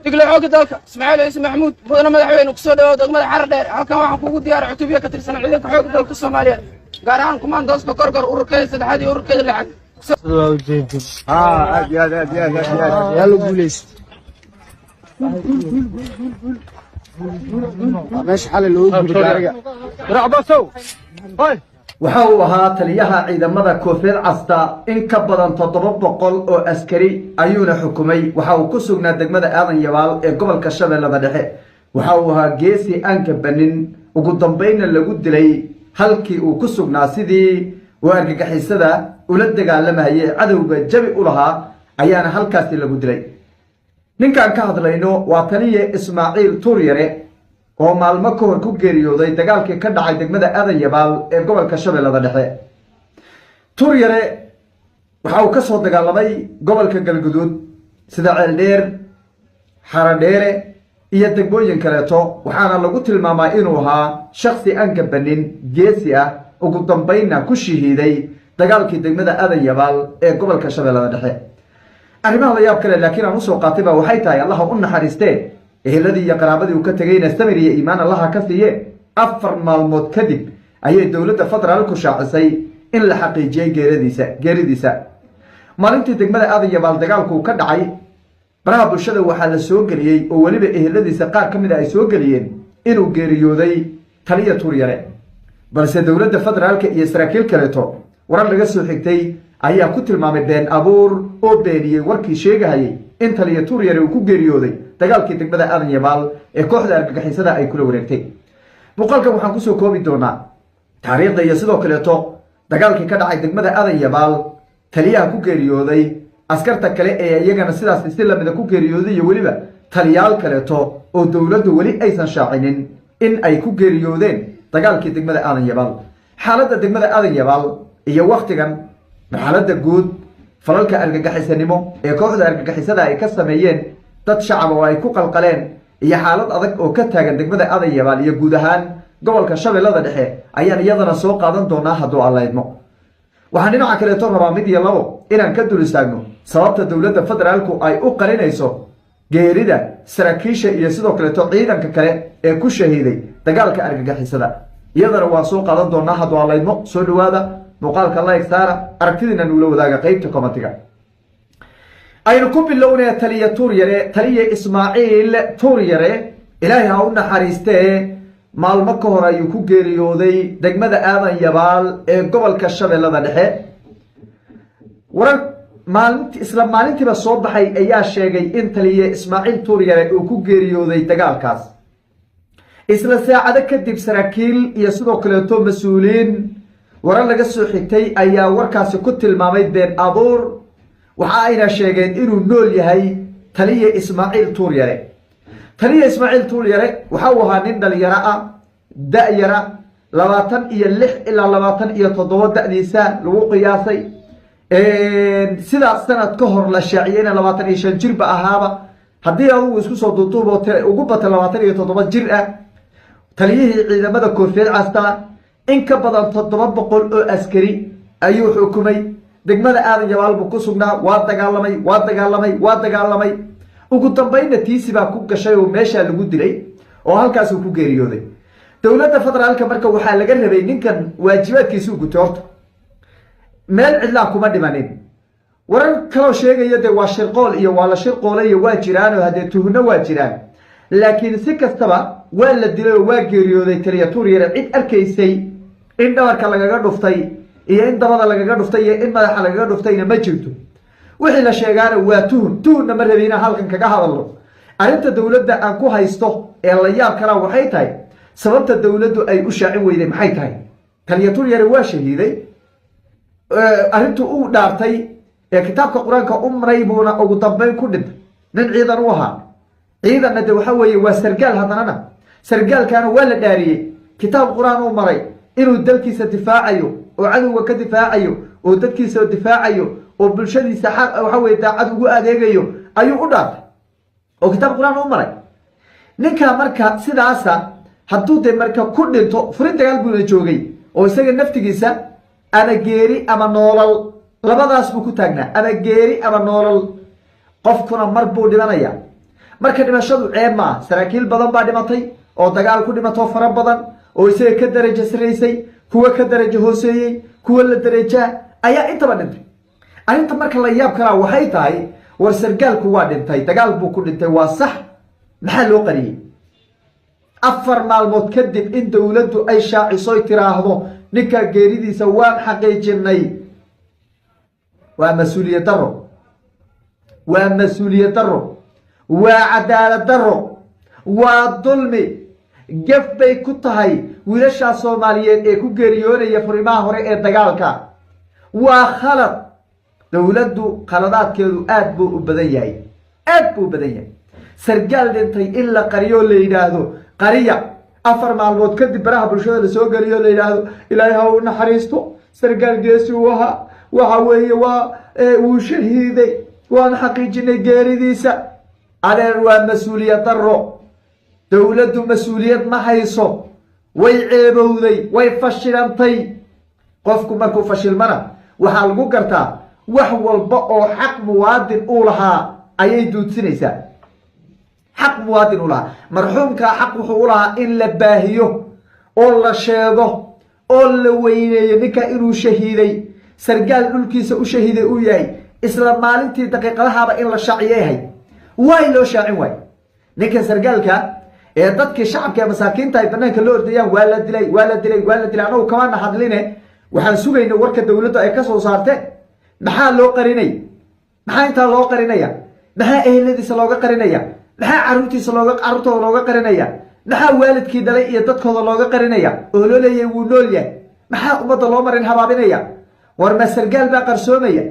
Digle xoogga dalka Ismaaciil Ciise Maxamuud, mudane madaxweyne, kusoo dhawow degmada Xarar Dheer. Halkan waxaan kugu diyaaray cutubyo ka tirsan ciidanka xoogga dalka Soomaaliyeed, gaar ahaan kumaandooska Gorgor, ururkeeda saddexaad iyo ururkeeda lixaad. Aad iyo aad, aad iyo aad, aad iyo aad. Yaa la guuleysta meesha xalay loogu gubay gaariga. Waxa uu ahaa taliyaha ciidamada Koofiyad Casta. In ka badan 700 oo askari ayuuna xukumay. Waxa uu ku sugnaa degmada Aadan Yabaal ee gobolka Shabeellada Dhexe. Waxa uu ahaa geesi aan kabanin, ugu dambaynna lagu dilay halkii uu ku sugnaa. Sidii uu argagixisada ula dagaalamayay, cadowga jabi u lahaa, ayaana halkaasi lagu dilay. Ninkaan ka hadlayno waa taliye Ismaaciil Tuuryare oo maalmo ka hor ku geeriyooday dagaalkii ka dhacay degmada Aadan Yabaal ee gobolka Shabeellada Dhexe. Tuuryare waxa uu ka soo dagaalamay gobolka Galguduud, sida Ceeldheer, Xaradheere iyo degmooyin kaleeto. Waxaana lagu tilmaamaa inuu ahaa shaksi aan gabanin, geesi ah, ugu dambaynna ku shahiiday dagaalkii degmada Aadan Yabaal ee gobolka Shabeellada Dhexe. Arrimaha la yaab kale laakiin aan usoo qaatay ba waxay tahay, Allaha u naxariistee, eheladii iyo qaraabadii uu ka tegayna samir iyo iimaan Allaha ka siiye, 4 maalmood kadib ayay dowladda federaalku shaacisay in la xaqiijiyey geeridiisa. Maalintii degmada Aadan Yabaal dagaalku ka dhacay, baraha bulshada waxaa la soo geliyey, oo weliba eheladiisa qaar ka mid a ay soo geliyeen, inuu geeriyooday taliya Tuuryare. Balse dowladda federaalka iyo saraakiil kaleeto warar laga soo xigtay ayaa ku tilmaamay been abuur oo beeniyey warkii sheegahayay in taliya Tuuryare uu ku geeriyooday dagaalkii degmada Aadan Yabaal ee kooxda argagixisada ay kula wareegtay. Muuqaalkan waxaan kusoo koobi doonaa taariikhda iyo sidoo kaleeto dagaalkii ka dhacay degmada Aadan Yabaal, taliyaha ku geeriyooday, askarta kale ee iyagana sidaas si lamida ku geeriyooday, iyo weliba taliyaal kaleeto oo dowladdu weli aysan shaacinin in ay ku geeriyoodeen dagaalkii degmada Aadan Yabaal. Xaaladda degmada Aadan Yabaal iyo wakhtigan, marxaladda guud, falalka argagixisanimo ee kooxda argagixisada ay ka sameeyeen dad shacab oo ay ku qalqaleen, iyo xaalad adag oo ka taagan degmada Aadan Yabaal iyo guud ahaan gobolka Shabeellada Dhexe ayaan iyadana soo qaadan doonaa, hadduu Alla idmo. Waxaan dhinaca kaleeto rabaa mid iyo labo inaan ka dul istaagno sababta dowladda federaalku ay u qarinayso geerida saraakiisha iyo sidoo kaleeto ciidanka kale ee ku shahiiday dagaalka argagixisada. Iyadana waan soo qaadan doonaa, hadduu Alla idmo. Soo dhawaada, muuqaalka like saara, aragtidiina nuula wadaaga qeybta commentiga. Aynu ku bilownaya taliya Tuuryare. Taliya Ismaaciil Tuuryare, Ilaahay ha u naxariistee, maalmo ka hor ayuu ku geeriyooday degmada Aadan Yabaal ee gobolka Shabeellada Dhexe. Warar maalinti isla maalintiiba soo baxay ayaa sheegay in taliye Ismaaciil Tuuryare uu ku geeriyooday dagaalkaas. Isla saacado kadib, saraakiil iyo sidoo kaleeto mas-uuliyiin warar laga soo xigtay ayaa warkaasi ku tilmaamay been abuur. Waxa ayna sheegeen inuu nool yahay taliye Ismaaciil Tuuryare. Taliye Ismaaciil Tuuryare waxa uu ahaa nin dhalinyaro ah, da-yara, 26 ilaa 27 da-diisa lagu qiyaasay. Sidaa sanad ka hor la shaaciyeyna 25 jirba ahaaba. Haddii adugu isku soo duuduubo, ugu bata 27 jir ah. Taliyihii ciidamada Koofiyad Casta, in ka badan 700 oo askari ayuu xukumay. Degmada Aadan Yabaal buu ku sugnaa. Waa dagaalamay, waa dagaalamay, waa dagaalamay, ugu dambaynna tiisi baa ku gashay oo meeshaa lagu dilay oo halkaasuu ku geeriyooday. Dowladda federaalka marka waxaa laga rabay ninkan waajibaadkiisuu gutay. Horta meel cidlaa kuma dhimanin. Warar kaloo sheegaya dee waa shirqool iyo waa la shirqoolay iyo waa jiraanoo haddee tuhno waa jiraan, laakiin si kastaba waa la dilay oo waa geeriyooday taliya Tuuryare. Cid arkaysay in dhabarka lagaga dhuftay iyo in dabada lagaga dhuftay iyo in madaxa lagaga dhuftayna ma jirto. Wixii la sheegaana waa tuhun. Tuhunna ma rabi inaan halkan kaga hadalno. Arrinta dowladda aan ku haysto ee la yaab kalaa waxay tahay sababta dowladdu ay u shaacin weyday. Maxay tahay? Taliya Tuuryare waa shahiiday. Arrintu uu dhaartay ee kitaabka Qur-aanka u maray buuna ugu dambeyn ku dhintay. Nin ciidan u ahaa, ciidanna de waxa weeye waa sargaal, haddanana sargaalkaana waa la dhaariyey. Kitaab Qur-aan uu maray inuu dalkiisa difaacayo oo cadowga ka difaacayo oo dadkiisa difaacayo oo bulshadiisa xaq waxa weye daacad ugu adeegayo ayuu u dhaartay oo kitaab Qur-aan u maray. Ninkaa marka sidaasa hadduu dee marka ku dhinto, furin dagaal buuna joogay oo isaga naftigiisa ama geeri ama noolal labadaas buu ku taagnaa, ama geeri ama noolal. Qofkuna mar buu dhimanaya. Marka dhimashadu ceeb maaha. Saraakiil badan baa dhimatay oo dagaal ku dhimatoo fara badan oo isaga ka darajo saraysay, kuwa ka darajo hooseeyey, kuwa la darajaa ayaa intaba dhintay. Arrinta marka la yaab kalaa waxay tahay, war sargaalku waa dhintay, dagaal buu ku dhintay, waa sax. Maxaa loo qariyey 4 maalmood kadib in dowladdu ay shaacisoy tiraahdo ninkaa geeridiisa waan xaqiijinay? Waa mas-uuliyad daro, waa mas-uuliyad daro, waa cadaalad daro, waa dulmi. Gef bay ku tahay wiilashaa Soomaaliyeed ee ku geeriyoonaya furimaha hore ee dagaalka. Waa khalad. Dowladdu khaladaadkeedu aad buu u badan yahay, aad buu u badan yahay. Sargaal dhintay in la qariyo, la yidhaahdo qariya, 4 maalmood kadib baraha bulshada lasoo geliyo, la yidhaahdo Ilaahay ha u naxariisto, sargaal geesi uu ahaa, waxa weeye waa wuu shahiiday, waan xaqiijinay geeridiisa. Adeer, waa mas-uuliyad daro. Dowladdu mas-uuliyad ma hayso, way ceebowday, way fashilantay. Qofku markuu fashilmana waxaa lagu gartaa wax walba oo xaq muwaadin uu lahaa ayay duudsinaysaa. Xaq muwaadin u lahaa, marxuumkaa xaq wuxuu u lahaa in la baahiyo oo la sheego oo la weyneeyo ninka inuu shahiiday, sargaal dhulkiisa u shahiiday uu yahay. Isla maalintii daqiiqadahaaba in la shaaciyay ahayd. Waay loo shaacin waay ninkan sargaalka ee dadkii shacabka ee masaakiinta ay banaanka loo ordayaan, waa la dilay, waa la dilay, waa la dilay? Anagu kamaana hadline, waxaan sugayna warka dowladdu ay ka soo saarte. Maxaa loo qarinay? Maxaa intaa loo qarinaya? Maxaa eheladiisa looga qarinaya? Maxaa caruurtiisa looga carruurtooda looga qarinaya? Maxaa waalidkii dhalay iyo dadkooda looga qarinaya oo loo leeyahay wuu nool yahay? Maxaa ummadda loo marin habaabinaya? War ma sargaal baa qarsoomaya?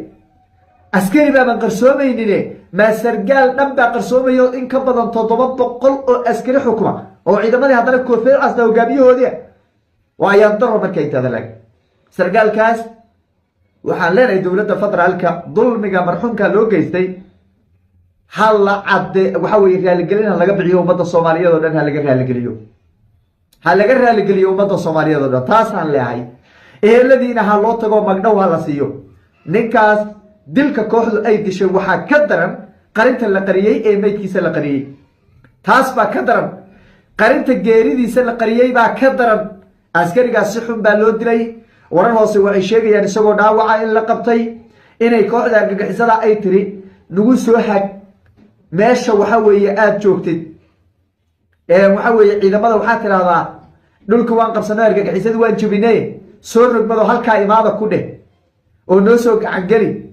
Askari baaban qarsoomaynine, maa sargaal dhan baa qarsoomaya in ka badan 700 oo askari xukuma oo ciidamadii haddana koofiyad casna hogaamiyahoodii? Waa ayaan daro. Marka intaada laag sargaalkaas, waxaan leenahay dowladda federaalka, dulmiga marxuumka loo geystay ha la cadde. Waxa weye raaligelin ha laga bixiyo ummadda Soomaaliyeed oo dhan, ha laga raaligeliyo, ha laga raaligeliyo ummadda Soomaaliyeed oo dhan. Taasaan leehay. Eheladiina ha loo tago, magdhow ha la siiyo ninkaas. Dilka kooxdu ay dishay waxaa ka daran qarinta la qariyey ee meydkiisa la qariyey. Taas baa ka daran, qarinta geeridiisa la qariyey baa ka daran. Askarigaas si xun baa loo dilay. Warar hoose waxay sheegayaan isagoo dhaawaca in la qabtay, inay kooxda argagixisada ay tiri nagu soo hag meesha waxa weeye aada joogtid. Waxa weeye ciidamada waxaa tidhahdaa dhulka waan qabsano, argagixisada waan jebine, soo rogmado, halkaa imaada ku dheh oo noo soo gacangeli.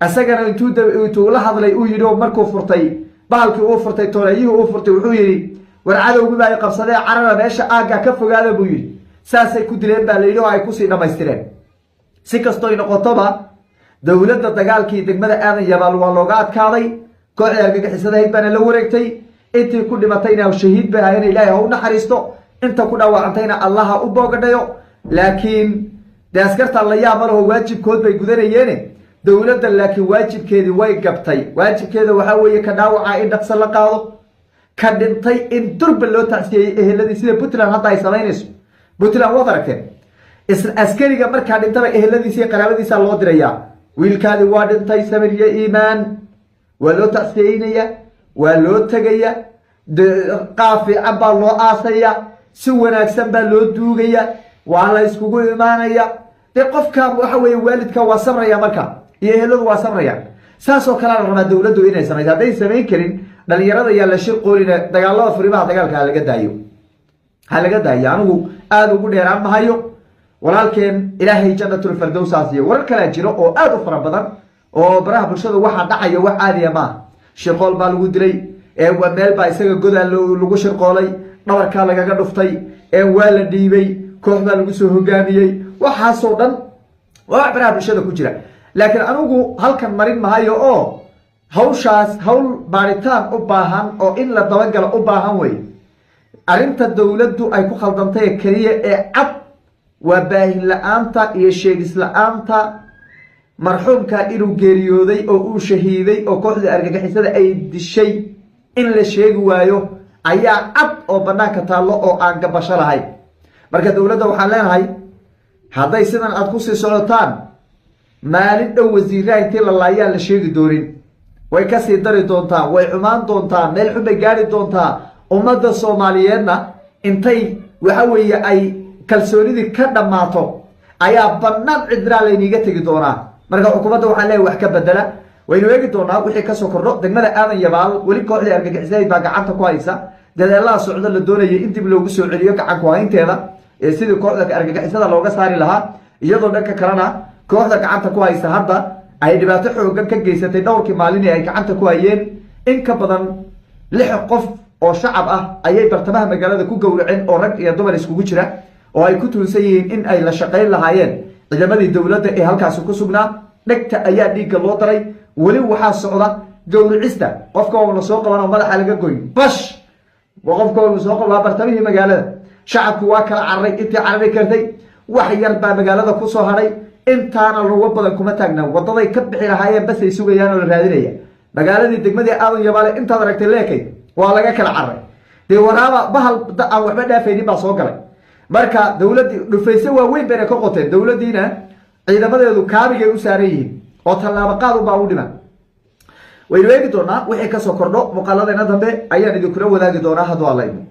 Isagana intuu la hadlay uu yidhi, oo markuu furtay bahalkii uu furtay, tooreeyihii uu furtay, wuxuu yidhi war cadowgii baa ay qabsadee, carara, meesha aagga ka fogaada buu yidhi. Saasay ku dileen baa la yidhi oo ay kusii dhammaystireen. Si kastoy noqotoba, dowladda dagaalkii degmada Aadan Yabaal waa looga adkaaday. Kooxdii argagixisadahayd baana la wareegtay. Intii ku dhimatayna shahiid bay ahayna, Ilaahay ha u naxariisto. Inta ku dhaawacantayna Allaha u boogadhayo. Laakiin dee askarta la yaab ma laho, waajibkood bay gudanayeene. Dowladda laakiin waajibkeedii way gabtay. Waajibkeeda waxaa weeye ka dhaawaca in dhaqso la qaado, ka dhintay in durba loo tacsiyeeyey eheladii, sida Puntland hadda ay samaynayso. Puntland waad aragteen, askariga markaa dhintaba eheladiisa iyo qaraabadiisa loo dirayaa. Wiilkaadi waa dhintay, samir iyo iimaan, waa loo tacsiyeynaya, waa loo tegaya, qaab fiican baa loo aasaya, si wanaagsan baa loo duugaya, waa la iskugu imaanaya. Dee qofka waxa weeye waalidka waa sabraya marka, iyo eheladu waa sabraya. Saasoo kalea la rabaa dowladdu inay samayso. Hadday samayn karin, dhalinyarada yaa la shirqoolina. Dagaalada furimaha dagaalka ha laga daayo, ha laga daayo. Anigu aada ugu dheeraan mahayo. Walaalkeen Ilaahay Janatulfardows ha siiyo. Warar kalaa jiro oo aada u fara badan oo baraha bulshada waxaa dhacaya wax caadiya maaha. Shirqool baa lagu dilay, meel baa isaga godaa lagu shirqoolay, dhabarkaa lagaga dhuftay, waa la dhiibay, koox baa lagu soo hogaamiyey. Waxaasoo dhan waa wax baraha bulshada ku jira, laakiin anigu halkan marin mahayo oo hawshaas hawl baaritaan u baahan oo in la dabagalo u baahan wey. Arrinta dowladdu ay ku khaldantay keliya ee cad waa baahin la-aanta iyo sheegis la-aanta marxuumka inuu geeriyooday oo uu shahiiday oo kooxdii argagixisada ay dishay in la sheegi waayo ayaa cad oo banaanka taallo oo aan gabasho lahayn. Marka dowladda waxaan leenahay, hadday sidan aada kusii socotaan, maalin dhow wasiiraha intii la laayaan la sheegi doonin. Way kasii dari doontaa, way xumaan doontaa, meel xun bay gaari doontaa. Ummadda Soomaaliyeedna intay waxa weeye ay kalsoonidii ka dhammaato ayaa bannaan cidraa layniga tegi doonaa. Marka xukuumadda waxaan leeyahay, wax ka bedela. Waynu eegi doonaa wixii kasoo kordho degmada Aadan Yabaal. Weli kooxdii argagixisadeed baa gacanta ku haysa. Dadeelaha socdo la doonayay in dib loogu soo celiyo gacan ku haynteeda ee sidii kooxda argagixisada looga saari lahaa, iyadoo dhanka kalena kooxda gacanta ku haysa hadda ay dhibaato xoogan ka geysatay dhowrkii maalin ee ay gacanta ku hayeen. In ka badan lix qof oo shacab ah ayay bartamaha magaalada ku gowraceen, oo rag iyo dumar iskugu jira, oo ay ku tuunsan yihiin in ay la shaqayn lahaayeen ciidamadii dowladda ee halkaasi ku sugnaa. Dhegta ayaa dhiigga loo daray. Weli waxaa socda gowricista. Qofka oo la soo qaban oo madaxa laga goyn bash, qofka oo soo qab. Waa bartamihii magaalada. Shacabku waa kala cararay intii carari kartay. Wax yar baa magaalada kusoo hadhay, intaana lugo badan kuma taagna. Wadaday ka bixi lahaayeen basay sugayaan oo la raadinaya. Magaaladii, degmadii Aadan Yabaale intaad aragtay leekay waa laga kala cararay. Dee waraaba bahal aan waxba dhaafaynin baa soo galay. Marka dowladdii dhufayse waaweyn bayna ka qoteen. Dowladdiina ciidamadeedu kaabigay u saaran yihiin oo tallaabo qaad unbaa u dhiman. Waynu eegi doonaa wixii kasoo kordho. Muuqaaladeena dambe ayaan idinkula wadaagi doonaa hadduu Alla idmo.